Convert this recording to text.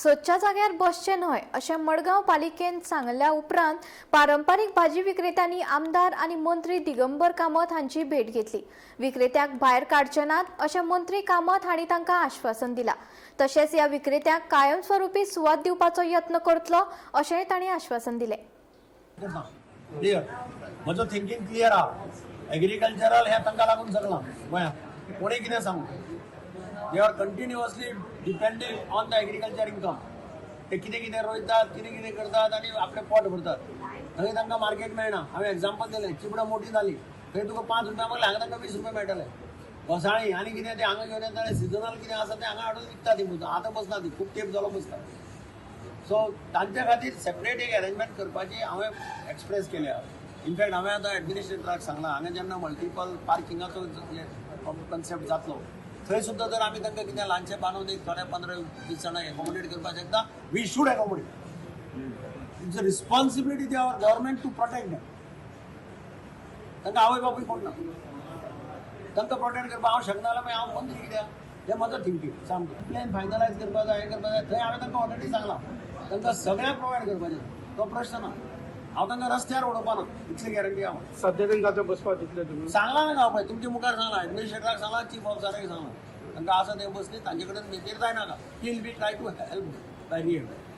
सदच्या जाग्यार बसचे न्हय अशें मडगांव पालिकेन सांगल्या उपरांत पारंपारीक भाजी विक्रेत्यांनी आमदार आनी मंत्री दिगंबर कामत हांची भेट घेतली. विक्रेत्यांक भायर काडचे नात अशें मंत्री कामत हांणी तांकां आश्वासन दिलां. तशेंच ह्या विक्रेत्यांक कायमस्वरूपी सुवात दिवपाचो यत्न करतलो अशेंय तांणी आश्वासन दिलें. क्लियर, म्हजो थिंकींग क्लियर आहा. एग्रीकल्चरल हें तांकां लागून जगलां गोंयांत. कोणी कितें सांगू, they are continuously depending on the agriculture income. ते कितें कितें रोयतात, कितें कितें करतात आनी आपलें पोट भरतात. थंय तांकां मार्केट मेळना. हांवें एग्जाम्पल दिलें, चिबडां मोटी जाली, थंय तुका 5 रुपया मागले, हांगा तांकां 20 रुपया मेळटले. घोसाळीं आनी कितें तें हांगा घेवन येता, सिजनल कितें आसा तें हांगा हाडून विकता. ती आतां बसना, ती खूब तेंप जालो बसता. सो तांच्या खातीर सेपरेट एक अरेंजमेंट करपाची हांवें एक्सप्रेस केल्या. इनफॅक्ट हांवें आतां एडमिनिस्ट्रेटराक सांगलां, हांगा जेन्ना मल्टिपल पार्किंगाचो कन्सेप्ट जातलो, थंय सुद्दां जर आमी तांकां कितें ल्हानशें बांदून एक थोड्या 15-20 जाणांक एकोमोडेट करपाक शकता, we should accommodate. It's a responsibility the our government to protect them. तांकां आवय बापूय कोण ना. तांकां प्रोटेक्ट करपाक हांव शकना जाल्यार मागीर हांव मंत्री कित्याक? हें म्हजो थिंकींग सामकें. प्लॅन फायनलायज करपाक जाय, हें करपाक जाय. थंय हांवें तांकां ऑलरेडी सांगलां, तांकां सगळ्यांक प्रोवायड करपाचें, तो प्रश्न ना. हांव तांकां रस्त्यार उडोवपा ना, इतली गॅरंटी हांव. सध्या तांकां आतां बसपाक दितले तुमी? सांगलां न्ही हांव पळय, तुमच्या मुखार सांगलां, एडमिनिस्ट्रेटराक सांगलां, चीफ ऑफिसराक सांगलां. तांकां आसा ते बसली, तांचे कडेन मेतेर जायनाका, till we try to help by rehab.